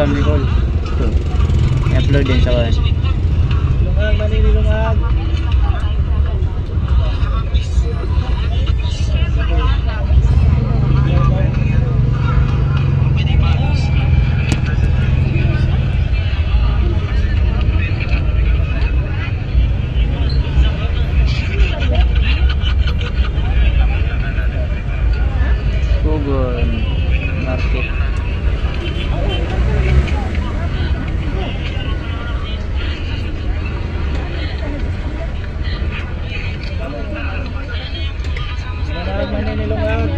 Welcome Nicole. I-upload din sa kuan. Lungag, Manili, lungag. Pugon Market. Lungag, Manili, lungag.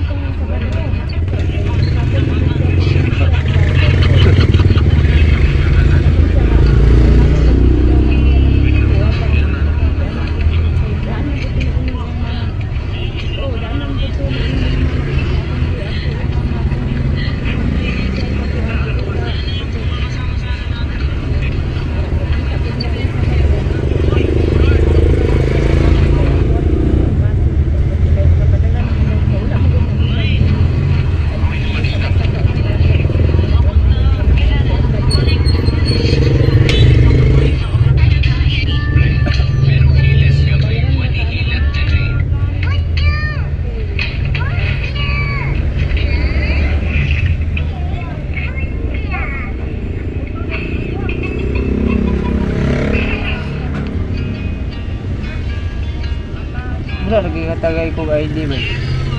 Wala lagi katagay ko ID ba?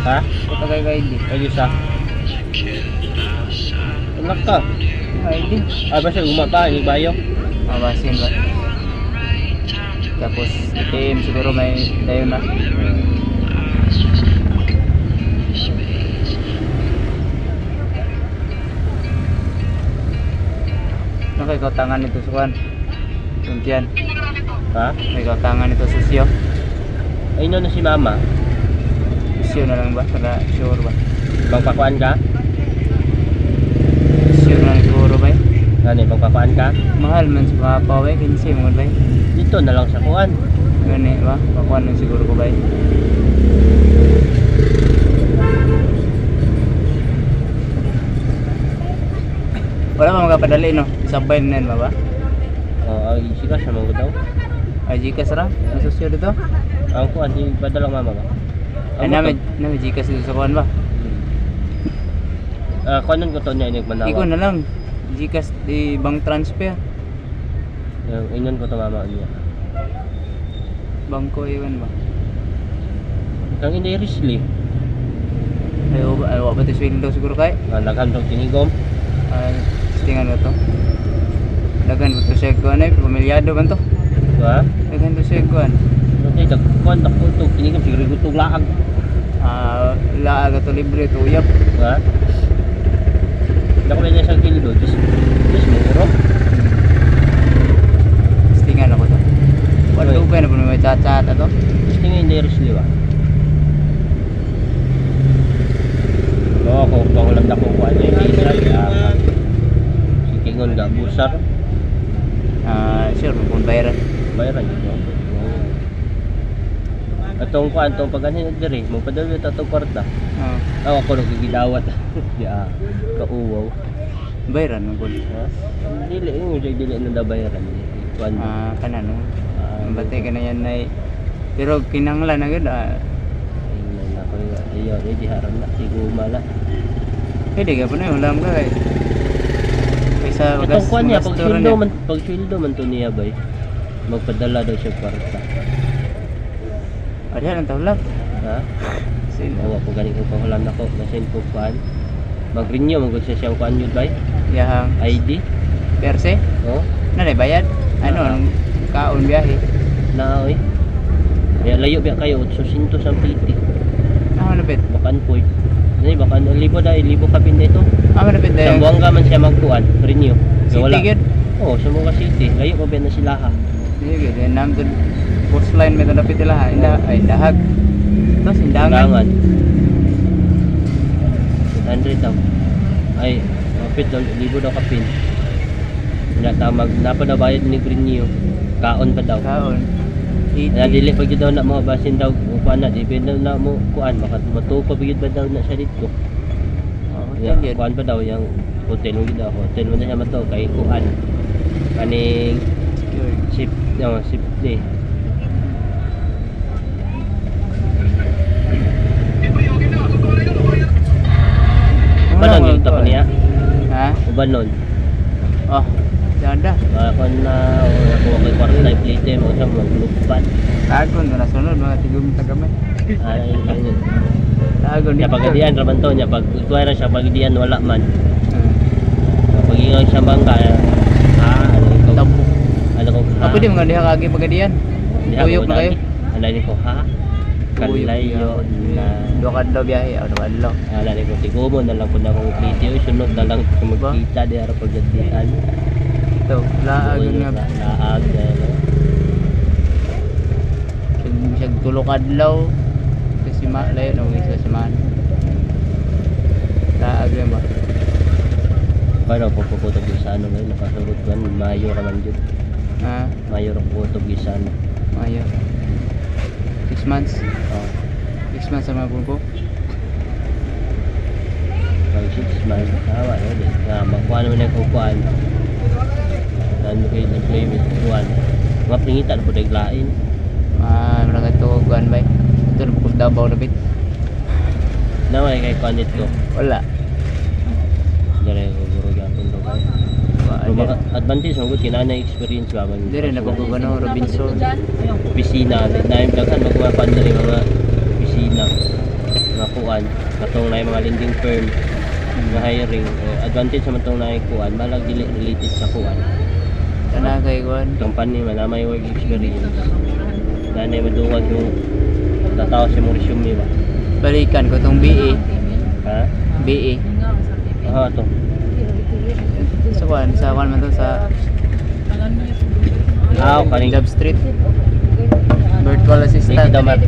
Ha? Katagay ko ID. Ay, sa. Anak ka. ID. Ay, basta gumapa, yung bayo. Ah, basin ba? Tapos ATM siguro may dayon na. Ano kay kautangan nito sa kuan? Tuntian. Ha? May kautangan nito susyo. Ay, no, na si mama. Susyo na lang ba? Para sure ba? Magpakuan ka? Sure na lang siguro ba? Ano, magpakuan ka? Mahal man sa papa ba? 15 mo ba? Dito na lang sa kuan. Gani ba? Pakuan lang siguro ko ba? Wala pa magapadali no? Sabay na yan ba ba? Oo, ay, siya siya mga daw. Ay, Gcash ra? Ang susyo dito? Ang kuan, di padala mama ba? Ay, nami, nami Gcash dito sa kuan ba? Ah, kuanon ko to niya inig manawa. Iko na lang. Gcash di bank transfer. Yung inon ko to mama niya. Bangko iwan ba? Kang hindi Risley. Ayo ba, ayo ba ito sweldo siguro kay? Ah, daghan tong tinigom. Ay, tingan ba to? Dagan ba to siya kuan ay pamilyado man to? Ha? Dagan to siya kuan. Okay, dagkuan dagko to tinigom siguro gutog laag. Ah, laag to libre to uyab. Ha? Dako niya sa kilo, just just mo ro. Tingan ako to. Wala dugay na po may chat-chat ato. Just tingin hindi Risley ba? Oo, ako pangulam na kukuha niya. Isa, si Kingon ga busar. Ah, sure kung bayaran. Bayaran dito. Oo. Atong kuan tong paganhin diri, magpadala ta tong kwarta. Ah, Aw ako nagigidawat. Ya, kauwaw. Bayaran man kun. Ha? Dili mo dili na daw bayaran. Kuan. Ah, kana no. Ah, Bate ka na yan ay pero kinanglan na gud ah. Ay, na ko iyo, di haram na siguma na. Pwede ka pa na ulam ka kay. Kaysa Itong kuan niya, pag magasturo sweldo niya. man, pag sweldo man to niya bay. Magpadala daw siya kwarta. Ada lang tawlag. Ha? Sino? Awa ko gani ko pangulam nako, masin ko kuan. Mag-renew man gud siya siyang kuan yun bay. Yahang ID. perse. Oh, Na bayad? Ano Ah. ang kaon biyahe? na oy. Ya layo biya kayo 800 ang piti. Ah, malapit. Bakan po. Ano bakan libo dahil libo kapin dito. Ah, malapit dahil. Zamboanga man siya magkuan, renew. City Wala. gyud. Oh, Zamboanga City. Layo pa ba na sila ha? Sige, then nam to coastline may talapit nila ha. Inda ay dahag. Tapos indangan. Indangan. 800 daw. Ay, kapit daw, libo daw kapin. Wala tamag, napa daw bayad ni renew. Kaon pa daw. Kaon. Kaya 80. dili pag daw na mga basin daw kuan na, di daw na mo kuan maka matupa gyud ba daw na siya dito. Oh, Ya, Yun. kuan pa daw yung hotel mo daw. Hotel mo na siya mato kay kuan. Kaning Secured. ship, no, safety. Uban nun, yung tapon niya. Ha? Uban nun. Oh, dada. Mga kuan na, o ako kay kwarta plate mo siya maglupan. Tagon na sunod mga tigom tagamay. Ay, ay, Tagon Nya pagadian ra man to, nya pag tuwa ra siya pagadian wala man. Pag ingon siya bangka, ah, ano ko? Tampo. Ano ko? Ha? Ah, pwede mga diha kagi pagadian. Diha Tuyok ko na kayo. dali. Ano ni ko ha? Kalayo na. Duha ka adlaw biyahe, ah, duha ka adlaw. Ala ni ko tigumo na lang kun akong plate oy sunod na lang ko magkita di ara pagadian. Ito, laag nga. Laag ano. Siya tulo ka adlaw. Kasi ma layo na sa simana. Laag lang ba? Pero kung puputob sa ano ngayon nakasurot kan Mayo ra man jud. Ha? Mayo ra puputob sa ano. Mayo. 6 months. Oh, 6 months sa mga bungko. pag 6 months tawa yun eh. Nga makuha naman ang kukuan. Nando kay employment kuan. Mga pringitan po daglain. Ah, wala ka ito kuan bay. Ito na bukod Davao na bit. Naway kay kuan dito. Wala. Dere ko guro gyapon do kay. Wa, Pero maka advantage mo gud kinana experience ba man. Dire na ko ano Robinson. Opisina na yung daghan magkuha pa diri mga opisina mga kuan katong na mga lending firm nga hiring. Eh, advantage naman tong na kuan balag dili related sa kuan Kana kay kuan. Company man na may work experience na na maduwag yung tatawa sa mong resume ba. Balikan ko tong BA. Ha. BA. Ah, to. Sa kuan man to sa Ah, kaning Job Street. Virtual Lady assistant. daw, Mark.